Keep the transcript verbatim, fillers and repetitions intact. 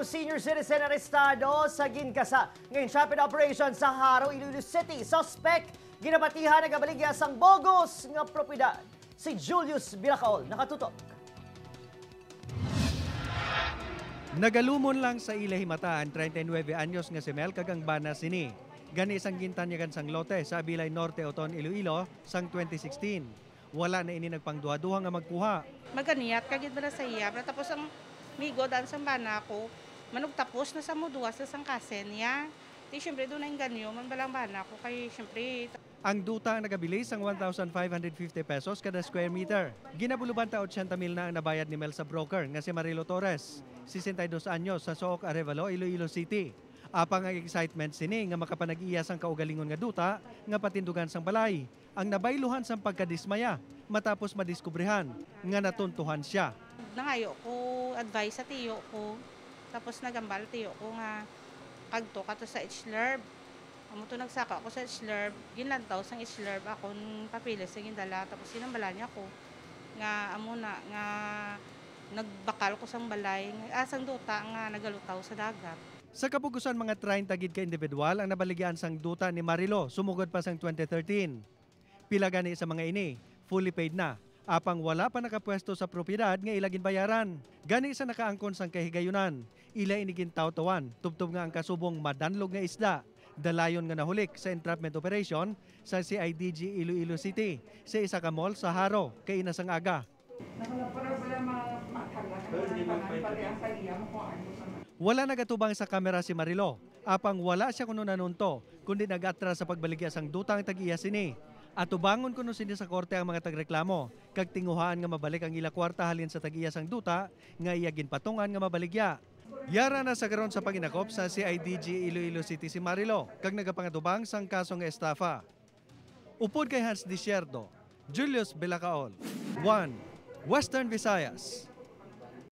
Senior citizen arestado sa ginkasa nga entrapment operation sa Jaro, Iloilo City. Suspect ginapatihan nagabaligya sang bogus nga propiedad. Si Julius Bilacaol nakatutok. Nagalumon lang sa ila himata ang treinta y nueve anyos nga si Mel kag ang bana sini. Gani sang gintanyagan sang lote sa Abilay Norte, Oton, Iloilo sang twenty sixteen. Wala na ini nagpangduha-duha nga magkuha. Maganiyat ka gid bala sa iya, bala. Tapos ang migo daan sang bana ko, manugtapos na sa muduwas na sang kasen niya. Di, syempre, doon na engganyo man bala ang bana ko kay, syempre, Ang duta ang nagabilis sang one thousand five hundred fifty pesos kada square meter. Ginabulubanta ochenta mil na ang nabayad ni Mel sa broker nga si Marilo Torres, sesenta y dos anyos, sa Sook, Arevalo, Iloilo City. Apang ang excitement sini nga makapanag-iya sang kaugalingon nga duta nga patindugan sang balay ang nabayluhan sang pagkadismaya matapos madiskubrihan nga natuntuhan sia. Nangayo ko advice sa tiyo ko. Tapos nagambal tiyo ko nga, "Kagto ka to sa H-Lerb." Amo to, nagsaka ako sa H-Lerb. Ginlantaw sang H-Lerb akon papeles nga gindala. Tapos ginambalan niya ko nga amo na, nga nagbakal ko sang balay, ah, sang duta nga nagalutaw sa dagat. Sa kapugusan, mga treinta gid ka individual ang nabaligyaan sang duta ni Marilo sumugod pa sang twenty thirteen. Pila gani sa mga ini fully paid na, apang wala pa nakapwesto sa propiedad nga ila ginbayaran. Gani, sa nakaangkon sang kahigayunan, ila ini gintawtawan tubtob nga ang kasubong madanlog nga isda, dalayon nga nahulik sa entrapment operation sa C I D G Iloilo City sa isa ka mall sa Jaro kaina sang aga. Wala nagatubang sa kamera si Marilo, apang wala sia kuno nanunto, kundi nag-atras sa pagbaligya sang duta ang tag-iya sini. Atubangon kuno sini sa korte ang mga tagreklamo, kag tinguhaan nga mabalik ang ila kwarta halin sa tag-iya sang duta nga iya ginpatungan nga mabaligya. Yara na sa karon sa panginakop sa C I D G Iloilo City si Marilo, kag nagapangatubang sang kaso nga estafa. Upod kay Hans Desierto, Julius Belacaol, One, Western Visayas.